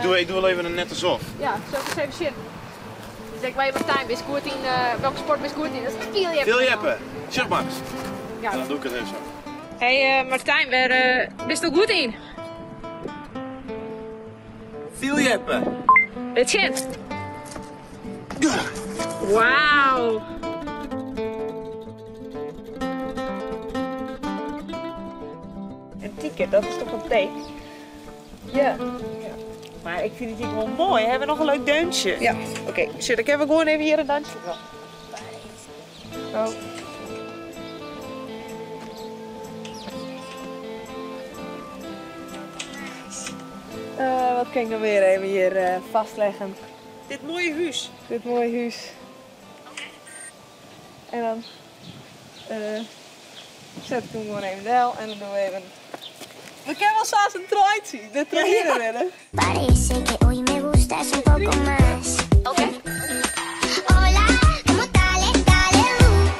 Ik doe, ik doe wel even een net alsof. Ja, sil ik ris even sjen. Dus ik weet Martijn, bist goed yn, welke sport bist goed yn? Dat is fierljeppen. Fierljeppen. Sjoch mar. Ja. Dan doe ik it even sa. Hey Martijn, wêr bist do goed yn? Fierljeppen. It sjit. Wauw. In tike, dat is toch in teek? Ja. Maar ik fyn it ek wol moai. Hawwe we noch in leuk deuntsje? Ja, oké. Sjoch, dan kinne we gewoan even hjir in dansje dwaan. Oh. Wat kin ik noch mear even hjir vastleggen? Dit moaie hús. Dit moaie hús. En dan set ik him gewoan even del en dan dogge we even. We kinne wol sa as in treitsje der trochhinne rinne. Parece que hoy me gustas un poco más. Oké. Hola, ¿cómo tal? Dale, uh.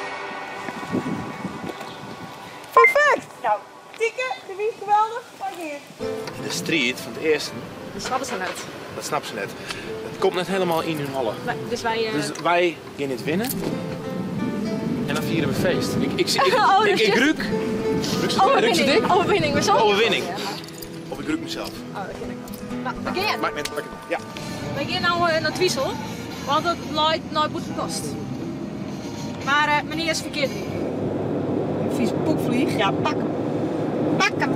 Perfekt! Nou, Tieke, do wiest geweldich. Pak hier. De striid fan it easten. Dat snappe se net. Dat snappe se net. It komt net helemaal yn hun holle. Nee, dus wy. Dus wy gean dit winne en dan fiere we feest. Ik, ik, ik, Oh, ik, dus ik je- rúk. Rúkst it ek? Overwinning. We zullen- Overwinning. Of ik rúk mysels. Oh, dat kin ik wol. Nou, we gean. Maakt net, maakt, ja. Wy gean no nei Twizel, want dat leit nei Bûtenpost. Mar menear is ferkeard riden. Vies poepvlieg. Ja, pak 'm. Pak 'm.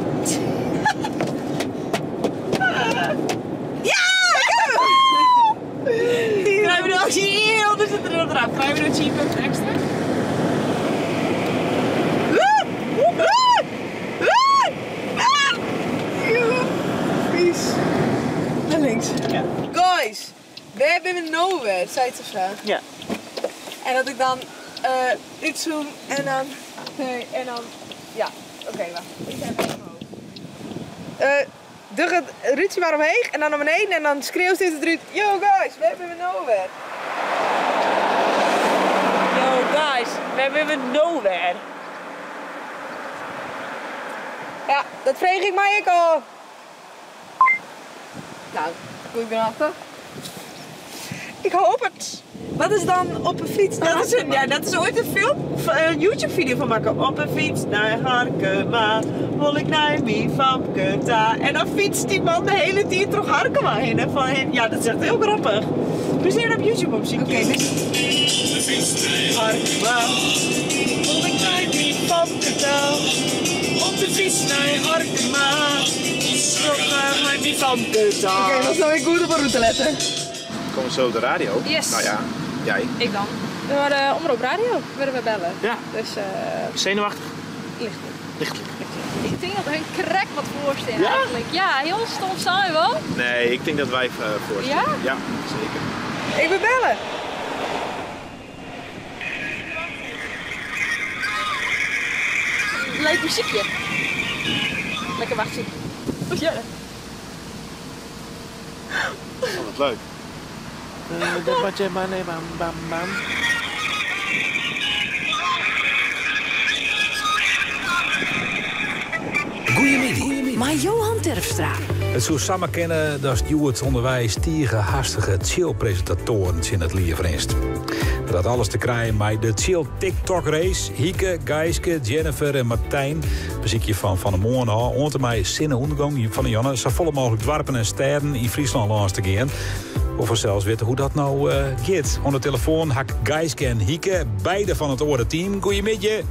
Ja, ik heb hem! Krije we no heel, der sit er noch eraf. Krije we no 10 punten ekstra? Ah! Ah! Ah! Ah! Vies. Naar links. Ja. Guys, wêr binne we no wer? Seit se sa. Ja. En dat ik dan útzoom en dan. Nee, en dan. Ja, oké, wacht. Ik heb het omhoog. Doch it rútsje mar omheech en dan nei beneden en dan skreaust út it rút. Yo guys, wêr binne we no wer? Yo guys, wêr binne we no wer? Ja, dat freegje ik my ek ôf. Nou, goed genôch toch? Ik hoop it. Wat is dan op 'e fyts naar Dat is, in, ja, dat is oait in film, in YouTube-fideo fan makke. Op 'e fyts nei Harkema, wol ik nei myn famke ta. En dan fytst dy man de hiele tiid troch Harkema hinne. Fan, ja, dat is echt hiel grappich. Moatst even op YouTube opsykje. Oké, dus Harkema, wol ik nei myn famke ta. Op de fyts nei Harkema, troch nei myn famke ta. Oké, dan sil ik goed op 'e rûte lette. Komme se op de radio? Yes. Nou ja, jij. Ik dan. Door de Omrop Radio wurde we belle. Ja. Dus Zenuwachtig? Lichtlik. Lichtlik. Ik tink dat hun krekt wat foar stean Ja? eigentlik. Ja, hiel stom sei wol. Nee, ik tink dat wy foar stean. Ja? Ja, seker. Ik bin belle. Leuk muzykje. Lekker wachtsje. Ja. Oh, wat leuk. Bam, bam. Goeiemiddei. Mei Johan Terpstra. It soe samar kinne datst hjoed ûnderweis tige hastige Tsjil-presintatoaren tsjin it liif rinst. Dat hat alles te krijen mei de Tsjil TikTok Race. Hieke, Geiske, Jennifer en Martijn besykje fan fan 'e moarn ôf oant en mei sinne-ûndergong fan 'e jûn safolle mooglik doarpen en stêden yn Fryslân lâns te gean. Wol fansels witte hoe't dat no giet. Oan de telefoan ha ik Geiske en Hieke, beide fan it oare team. Goeiemiddei.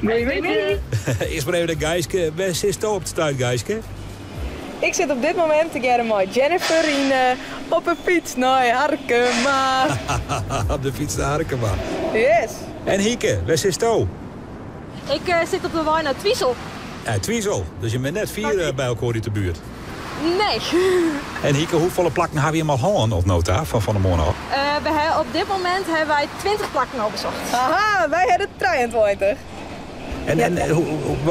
Goeiemiddei. Earst mar even de Geiske. Wêr sitsto op it stuit, Geiske? Ik sit op dit momint tegearre mei Jennifer yn op 'e fyts nei Harkema. Op de fyts nei Harkema. Yes. En Hieke, wêr sitsto? Ik sit op de wei nei Twizel. Nei Twizel, dus je binne net fier by elkoar út de buert. Nee. En Hieke, hoefolle plakken hawwe jim al hân oant no ta, fan fan 'e moarn ôf? We ha, op dit momint hawwe wy 20 plakken al besocht. Aha, wy hawwe der 23. En, en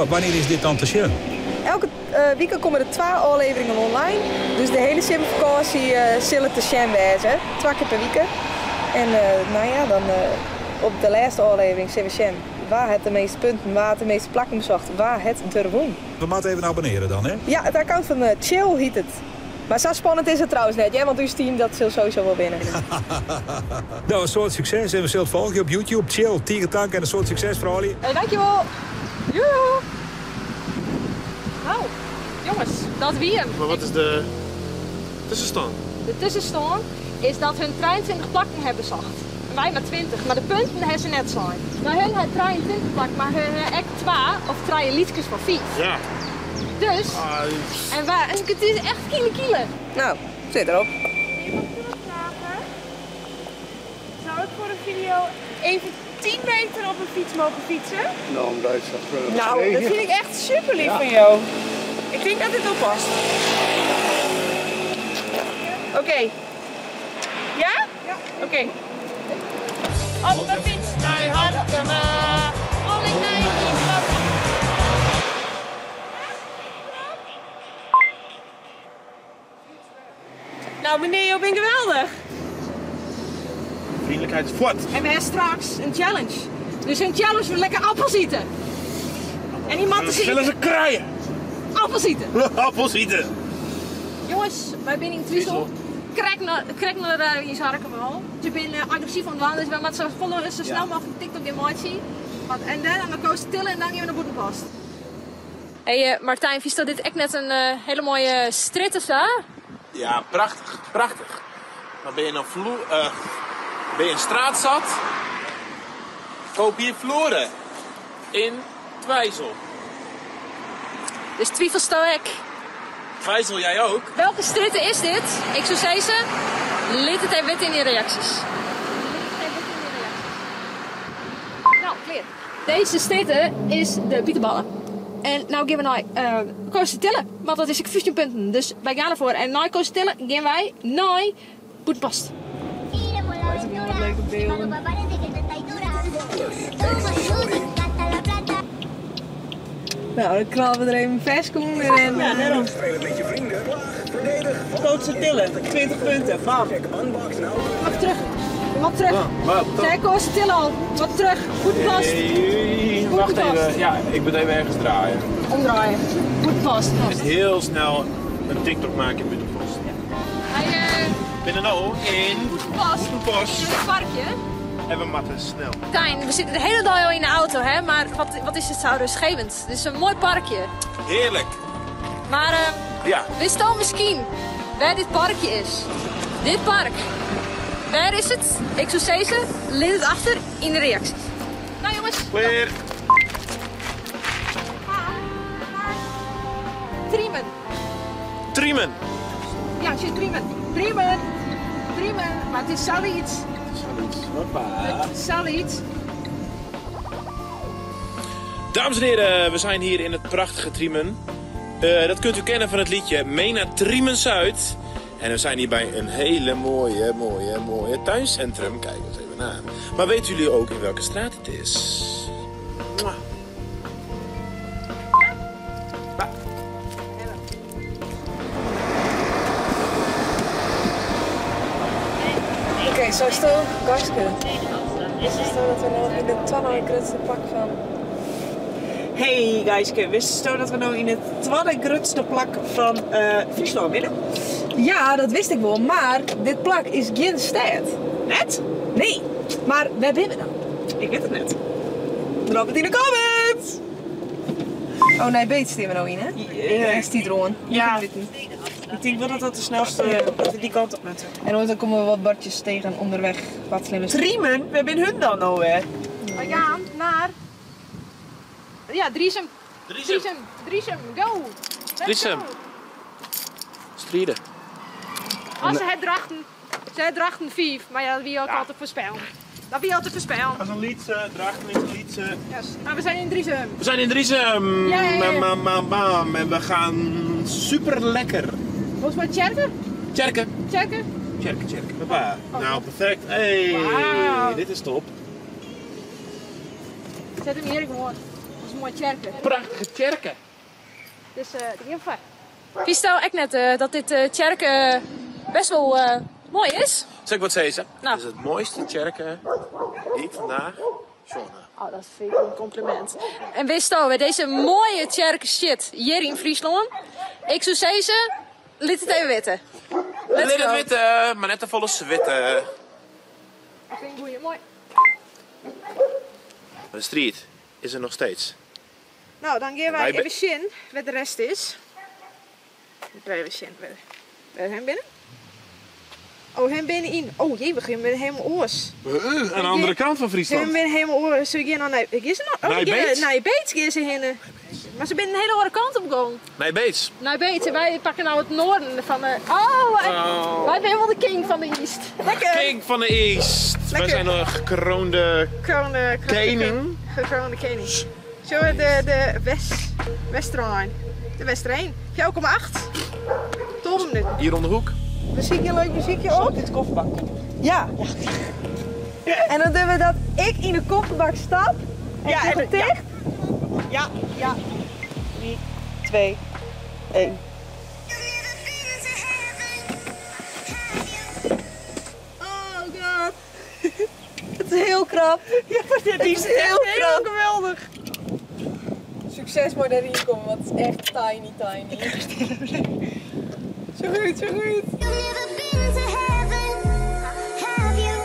wannear is dit dan te sjen? Elke wike komme der twa ôfleveringen online. Dus de hiele simmerfakânsje sil it te sjen wêze. Twa kear per wike. En no ja, dan op de lêste ôflevering sille we sjen wa hat de measte punten, wa hat de measte plakken besocht, wa hat der wûn. We moatte even abonnearje dan, hè? Ja, it akkount fan Tsjil hyt it. Mar sa spannend is it trouwens net, hear, want ús team dat sil sowieso wol winne. No, in soad sukses en we sille it folgje op YouTube. Chill, tige tank en in soad sukses froulju. Hey, dankjewol. Joejoe. Nou, jonges, dat wie 'm. Mar wat is de tuskenstân? De tuskenstân is dat hun 23 plakken ha besocht. En wy mar 20, mar de punten ha se net sein. Mar hun ha 23 plakken, mar hun ha ek twa of trije lytskes fan fiif. Ja. Dus, en wy, en it is echt kiele kiele. Nou, sit derop. Meneer, mag ik u wat vragen? Zou ik voor een video even 10 meter op een fiets mogen fietsen? Nou, omdat ik dat Nou, dat vind ik echt super lief van jou. Ik denk dat dit wel past. Oké. Ja? Ja. Oké. Op de fiets naar Harkema. Wol ik nei myn famke. Nou meneer, jo binne geweldich. Vriendelijkheid is fuort. En we hebben straks een challenge. Dus een challenge voor lekker appels eten. En die matten Zullen ze kraaien? Appels eten. Appels eten. Jongens, wij zijn in Twizel. Krek naar uh, in Harkema. Ze zijn agressief aan het wandelen, dus we moeten zo, volle, zo snel mogelijk TikTok emotie. En dan aan de koos tillen en dan gaan we naar Boetenpost. Hey Martijn, vies dat dit echt net een hele mooie strit is, hè? Ja, prachtig, prachtig. Maar ben je nou vloer, ben je in straat zat? Koop hier vloeren. In Twijzel. Dus twijfelstoek. Twijzel jij ook? Welke stritten is dit? Ik zou zeggen, laat het even weten in de reacties. Laat het even weten in de reacties. Nou, kleer. Deze stritten is de Pieterballen. En nou gaan we naar Koos Tillen, want dat is ik 15 punten. Dus wij gaan ervoor. En na Koos Tillen gaan wij naar Boetenpost. Wat leuke beelden. Nou, dan knallen we er even vers onder en... Ja, daarom. Koos Tillen, 20 punten. Bam. Mag terug. Mag terug. Zij Koos Tillen al. Wat terug. Boetenpost. Hey, wacht even. Ja, ik moet even ergens draaien. Omdraaien. Boetenpost. Heel snel een TikTok maken in Boetenpost. Hij, Binnen nou in Boetenpost. Boetenpost. In het parkje. En we matten snel. Tijn, we zitten de hele dag al in de auto, hè? Maar wat is het zo rustgevend? Dit is een mooi parkje. Heerlijk. Maar Ja. wist al misschien waar dit parkje is? Dit park. Waar is het? Ik zou zeggen, laat het achter in de reacties. Nou jongens. Weer. Triemen. Triemen. Ja, zit Triemen. Triemen. Triemen. Maar het is zoiets. Hoppa. Het is zoiets. Dames en heren, we zijn hier in het prachtige Triemen. Dat kunt u kennen van het liedje Mee naar Triemen Zuid. En we zijn hier bij een hele mooie, mooie, mooie tuincentrum. Kijk eens even aan. Maar weten jullie ook in welke straat het is? Mwah. Oké, zo stil, Garske. Stel dat we nou in de tweede grootste pak van... Hey Gijske, wist je dat we nou in het tweede grootste plak van Friesland binnen? Ja, dat wist ik wel, maar dit plak is geen stad. Net? Nee, maar waar ben we dan? Ik weet het net. Drop het in de comments! Oh nee, beet staan we nou in, hè? Ja. Is die drone? Ja. Ik denk wel dat dat de snelste, dat we die kant op moeten. En dan komen we wat bordjes tegen onderweg. Wat slim is. Triemen, we hebben hun dan nou hè? We gaan naar... Ja, Driesem. Driesem. Driesem, go! Let's Driesem. go. Strieden. Als ze het drachten, ze het drachten 5, maar ja, dat wie ook altijd voorspellen. Dat wie altijd voorspellen. Dat is een liedje, drachten is een liedje. Yes. Maar we zijn in Driesem. We zijn in Driesem. Yay. Bam, bam, bam, bam. En we gaan super lekker. Volgens mij Tjerken? Tjerken. Tjerken? Tjerken, tjerken. Papa. Nou, perfect. Hey, Wauw. dit is top. Zet hem hier gewoon. Dat is een mooi Tjerken. Prachtige tjerken. Dus die heel fijn. Wist je ook net dat dit tjerken best wel mooi is? Zeg ik wat zeggen? Nou. Het is het mooiste tjerken die ik vandaag zonne. Oh, dat vind ik een compliment. En wist je, bij deze mooie tjerken shit hier in Friesland. Ik zou zeggen, Lit it even witte. Let's Lit it go. witte, mar net te folle switte. Ik vind het goeie, mooi. Maar de striid is er nog steeds. Nou, dan gaan wij Wij be- even zien wat de rest is. Even zien. Waar hem binnen? Oh, hem binnen in. Oh jee, we gaan met helemaal oors. Aan de andere kant van Ze Friesland. zijn helemaal oors. Ze gaan naar is ze nog? Oh, Naar ze gaan Beets? Naar Beets gaan ze heen. Maar ze zijn een hele andere kant op gegaan. Nee, Beets. Naar Beets en wij pakken nou het noorden van de... Oh, wij, Oh. wij zijn helemaal de king van de East. Lekker. King van de East. Wij Lekker. zijn de gekroonde Gekroonde koning. Gekroonde koning. Zo de West, Westerijn. De Westerijn. 4,8. 12 minuten. Hier om de hoek. Muziekje, leuk muziekje op. Dit kofferbak. Ja. En dan doen we dat ik in de kofferbak stap. En Ja, ja, en- het dicht. Ja, ja. 3, 2, 1. Oh god. Het is heel krap. Ja, maar dit is is heel echt krap. geweldig. Succes maar daarin komen, want het is echt tiny, tiny. Zo goed, zo goed. You've never been to heaven, have you?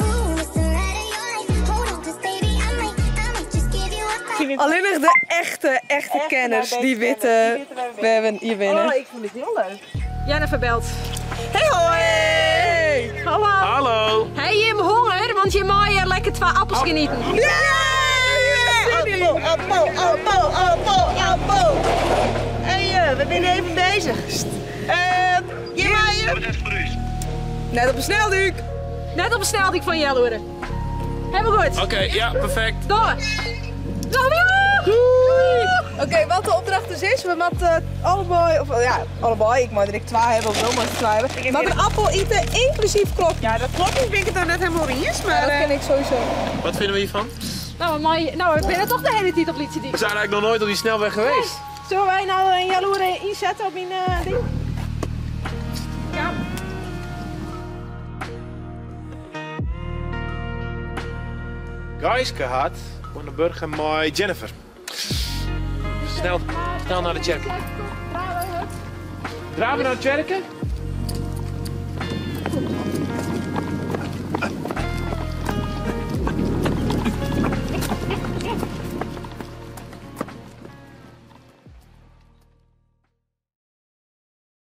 Ooh, it's the night of your life. Hold on, 'cause baby, I might just give you a fight. Alleen nog de echte, echte kenners die weten, we hebben hier binnen. Oh, ik vond het heel leuk. Jennifer belt. Hey hoi! Hallo. Hallo. Hey, je hebt honger, want je mag hier lekker twee appels genieten. Appel, appel, appel, appel, appel. Hey, we zijn even bezig. Je maaien. Net op een snelduik. Net op een sneldik van Jelloeren. Helemaal goed. Oké, ja, perfect. Door. Door. Oké, wat de opdracht dus is, we moeten allebei, of ja, allebei, ik mag direct twee hebben of wel maar twee hebben. Maar een appel eten inclusief klok. Ja, dat klopt. Ik ben het nou net helemaal eens, maar... Ja, dat ken ik sowieso. Wat vinden we hiervan? Nou, maar, nou, ik ben er toch de hele tijd op Lietse We zijn eigenlijk nog nooit op die snelweg geweest. Zullen wij nou een Jaloeren inzetten op mijn ding? Ja. Gaiske had van de burger met Jennifer. Snel, snel naar de kerk. Draven naar de kerk?